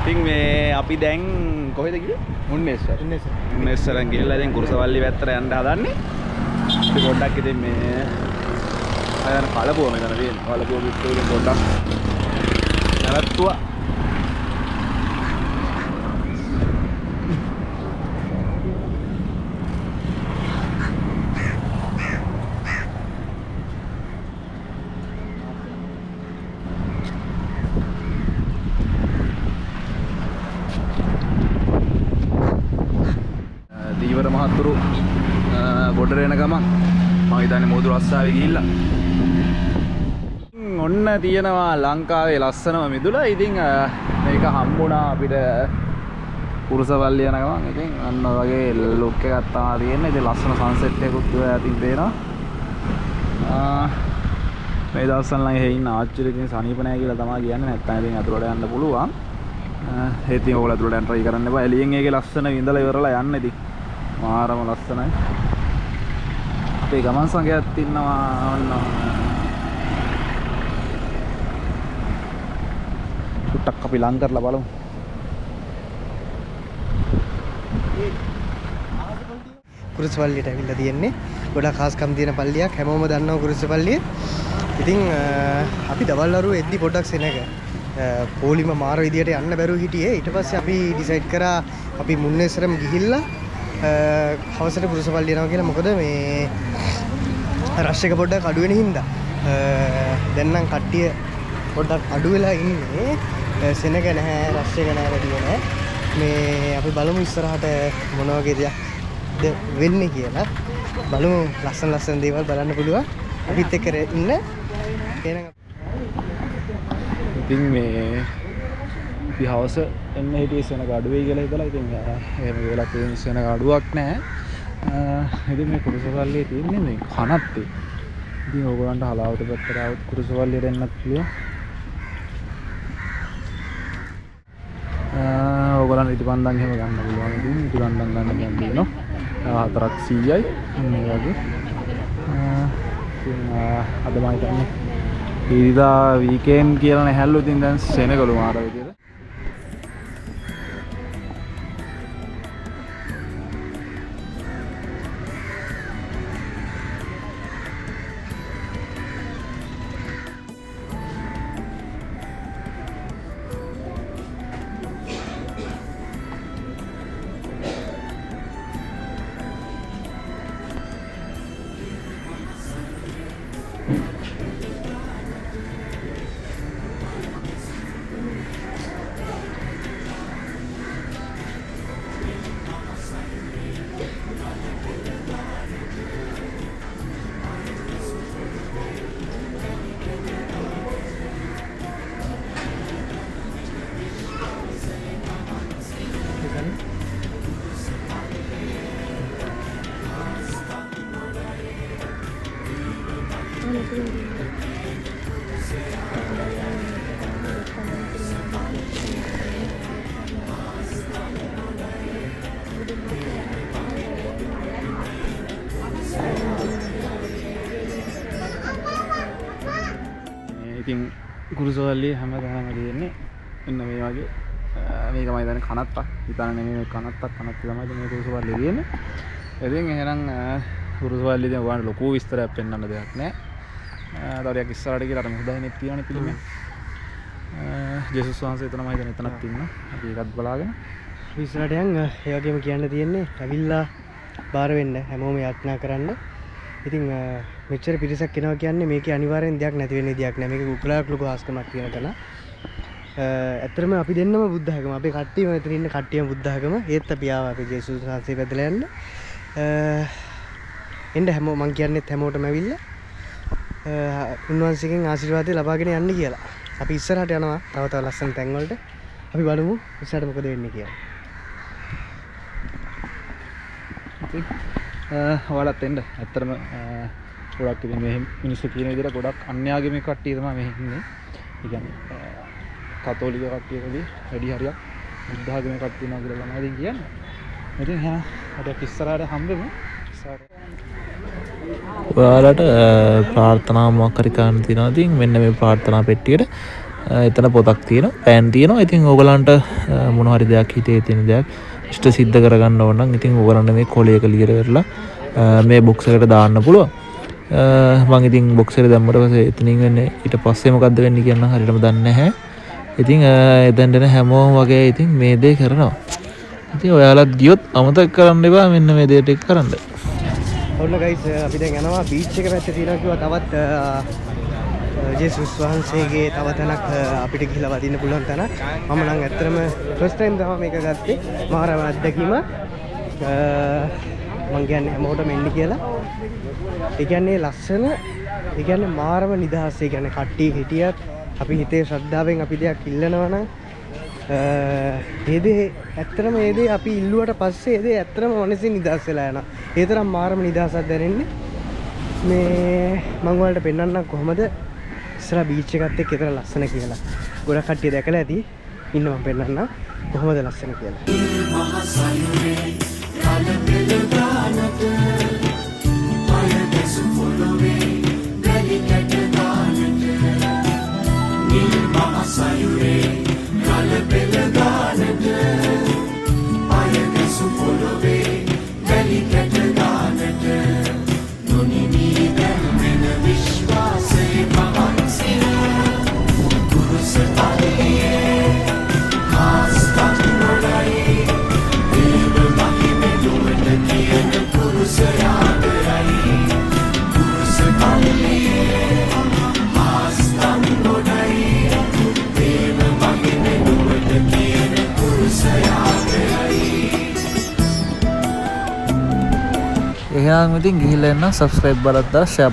ඉතින් මේ අපි දැන් කොහෙද ගියේ? මුන්නේශ්වර. මුන්නේශ්වරන් ගිහලා ඉතින් කුරුසවල්ලි පැත්තට යන්න හදන්නේ. ඉතින් පොඩ්ඩක් ඉතින් මේ අයන කලපුව මෙතන තියෙන. කලපුව පිටුවේ ඉතින් පොඩ්ඩක් නැවැත්තුවා. දීවර මහත්තුරු ගොඩට එන ගමන් මම හිතන්නේ මුහුදු රස්සාවේ ගිහිල්ලා ඔන්න තියෙනවා ලංකාවේ ලස්සනම මිදුල. ඉතින් මේක හම්බුණා අපිට කුරුසවල්ලි යන ගමන්. ඉතින් අන්න ඔය වගේ ලුක් එකක් තමයි තියෙන්නේ. ඉතින් ලස්සන සන්සෙට් එකකුත් ඔය අතින් පේනවා. මේ දවස්වල නම් එහෙ ඉන්න ආච්චිට ඉතින් සනීප නෑ කියලා තමයි කියන්නේ. නැත්තම් ඉතින් අතුරට යන්න පුළුවන්. ඒත් ඉතින් ඔයගොල්ලෝ අතුරට යන්න try කරන්න එපා. එළියෙන් ඒකේ ලස්සන විඳලා ඉවරලා යන්න ඉතින්. මාරම ලස්සනයි. අපේ ගමන් සංඝයාත් ඉන්නවා ඔන්න. චුට්ටක් අපි ලං කරලා බලමු. කුරුසපල්ලියට ඇවිල්ලා තියෙන්නේ. ගොඩක් ખાસකම් තියෙන පල්ලියක්. හැමෝම දන්නවා කුරුසපල්ලිය. ඉතින් අපි දවල් වරුවේ එද්දි පොඩ්ඩක් සෙනග පොලිම මාර විදියට යන්න බැරුව හිටියේ. ඊට පස්සේ අපි ඩිසයිඩ් කරා අපි මුන්නේශ්වරම ගිහිල්ලා හවසට කුරුසපල්ලිය යනවා කියලා. මොකද මේ රෂ් එක පොඩ්ඩක් අඩු වෙන හින්දා. දැන් නම් කට්ටිය පොඩ්ඩක් අඩු වෙලා ඉන්නේ. සෙනග නැහැ, රෂ් එක නැහැ, වැඩි නැහැ. මේ අපි බලමු ඉස්සරහට මොන වගේ දෙයක්ද වෙන්නේ කියලා. බලමු ලස්සන ලස්සන දේවල් බලන්න පුළුවන්. අපිත් එක්ක ඉන්න. එහෙනම් ඉතින් මේ අපි හවස එන්න හිටියේ සෙනග අඩු වෙයි කියලා හිතලා. ඉතින් එහෙම වෙලා තියෙන සෙනග අඩුවක් නෑ. ඉතින් මේ කුරුසපල්ලියේ තියෙන්නේ මේ කනත්තේ. ඉතින් ඕගොල්ලන්ට හලාවත පැත්තට ආවොත් කුරුසපල්ලියට එන්නත් පුළුවන්. ඕගොල්ලන්ට ඉටිපන්දන් එහෙම ගන්න පුළුවන්. ඉතින් ඉටිපන්දන් ගන්න දැන් තියෙනවා. හතරක් 100යි. මේ වගේ. ඉතින් අද මම හිතන්නේ ඉරිදා වීකෙන්ඩ් කියලා නැහැලු. ඉතින් දැන් සෙනගලු මාර විදියට. ඉතින් කුරුසවල්ලියේ හැමතැනම තියෙන්නේ එන්න මේ වගේ. මේක මම හිතන්නේ කනත්තක්. හිතන්නේ නෙමෙයි මේ කනත්තක්. කනත්ත තමයි ඉතින් මේ කුරුසවල්ලියේ තියෙන්නේ. ඉතින් එහෙනම් කුරුසවල්ලියේ ඉතින් ඔයාලට ලොකු විස්තරයක් පෙන්වන්න දෙයක් නෑ. තව ටිකක් ඉස්සරහට ගිහලා අර මුහුදහිනෙත් තියෙනවනේ පිළිමයක්. ජේසුස් වහන්සේ එතන මම හිතන්නේ එතනත් ඉන්නවා. අපි ඒකත් බලාගෙන ඉස්සරහට යන්. ඒ වගේම කියන්න තියෙන්නේ ඇවිල්ලා බාර වෙන්න හැමෝම යාඥා කරන්න. ඉතින් මෙච්චර පිරිසක් එනවා කියන්නේ මේකේ අනිවාර්යෙන් දෙයක් නැති වෙන දෙයක් නෑ. මේක ගොඩාක් ලොකු හාස්කමක් තියෙන තැන. ඇත්තටම අපි දෙන්නම බුද්ධ ආගම. අපේ කට්ටියම මෙතන ඉන්න කට්ටියම බුද්ධ ආගම. ඒත් අපි ආවා අපේ ජේසුස් වහන්සේ පැදලා යන්න. එන්න හැමෝ මං කියන්නේත් හැමෝටම ඇවිල්ලා උන්වහන්සේගෙන් ආශිර්වාදය ලබාගෙන යන්න කියලා. අපි ඉස්සරහට යනවා තව තව ලස්සන තැන් වලට. අපි බලමු ඉස්සරහට මොකද වෙන්නේ කියලා. ඉතින් ඔයාලත් එන්න. ඇත්තටම ගොඩක් ඉතින් මේ මිනිස්සු කියන විදිහට ගොඩක් අන්‍යාගමික කට්ටිය තමයි මෙහි ඉන්නේ. ඒ කියන්නේ කතෝලික කට්ටිය වගේ වැඩි හරියක් බුද්ධ ආගමේ කට්ටිය ඉන්නවා කියලා තමයි ඉතින් කියන්නේ. ඉතින් එහෙනම් අපි ඉස්සරහට හම්බෙමු. ඉස්සරහට ඔයාලට ප්‍රාර්ථනා මොකක් හරි කරන්න තියෙනවා ඉතින් මෙන්න මේ ප්‍රාර්ථනා පෙට්ටියට එතන පොතක් තියෙනවා, පෑන් තියෙනවා. ඉතින් ඕගලන්ට මොන හරි දෙයක් හිතේ තියෙන දෙයක් ඉෂ්ට සිද්ධ කරගන්න ඕන නම් ඉතින් ඕගලන්ට මේ කොලයක ලියලා වෙරලා මේ බොක්ස් එකට දාන්න පුළුවන්. මං ඉතින් බොක්ස් එකට දැම්මට පස්සේ එතනින් වෙන්නේ ඊට පස්සේ මොකද්ද වෙන්නේ කියලා නම් හරියටම දන්නේ නැහැ. ඉතින් එතනට එන හැමෝම වගේ ඉතින් මේ දේ කරනවා. ඉතින් ඔයාලත් ගියොත් අමතක කරන්න එපා මෙන්න මේ දේ ටික කරන්න. ඔන්න ගයිස්, අපි දැන් යනවා බීච් එක පැත්තේ තියෙනවා කිව්වා තවත් ජේසුස් වහන්සේගේ තව තැනක්, අපිට ගිහිල්ලා වදින්න පුළුවන් තැනක්. මම නම් ඇත්තටම ෆස්ට් ටයිම් තමයි මේක ගත්තේ. මාරම අත්දැකීම. මං කියන්නේ හැමෝටම එන්න කියලා. ඒ කියන්නේ ලස්සන, ඒ කියන්නේ මාරම නිදහස්. ඒ කියන්නේ කට්ටිය හිටියත් අපි හිතේ ශ්‍රද්ධාවෙන් අපි දෙයක් ඉල්ලනවා නම් ඒ දේ ඇත්තටම ඒ දේ අපි ඉල්ලුවට පස්සේ ඒ දේ ඇත්තටම මනසින් නිදහස් වෙලා යනවා. ඒ තරම් මාරම නිදහසක් දැනෙන්නේ. මේ මං ඔයාලට පෙන්වන්නම් කොහොමද ඉස්සරහ බීච් එකත් එක්ක ඊතර ලස්සන කියලා. ගොඩක් කට්ටිය දැකලා ඇති. ඉන්න මං පෙන්වන්නම් කොහොමද ලස්සන කියලා. එහෙනම් ඉතින් ගිහිල්ලා එන්න, සබ්ස්ක්‍රයිබ් බලත් දාලා ෂෙයා.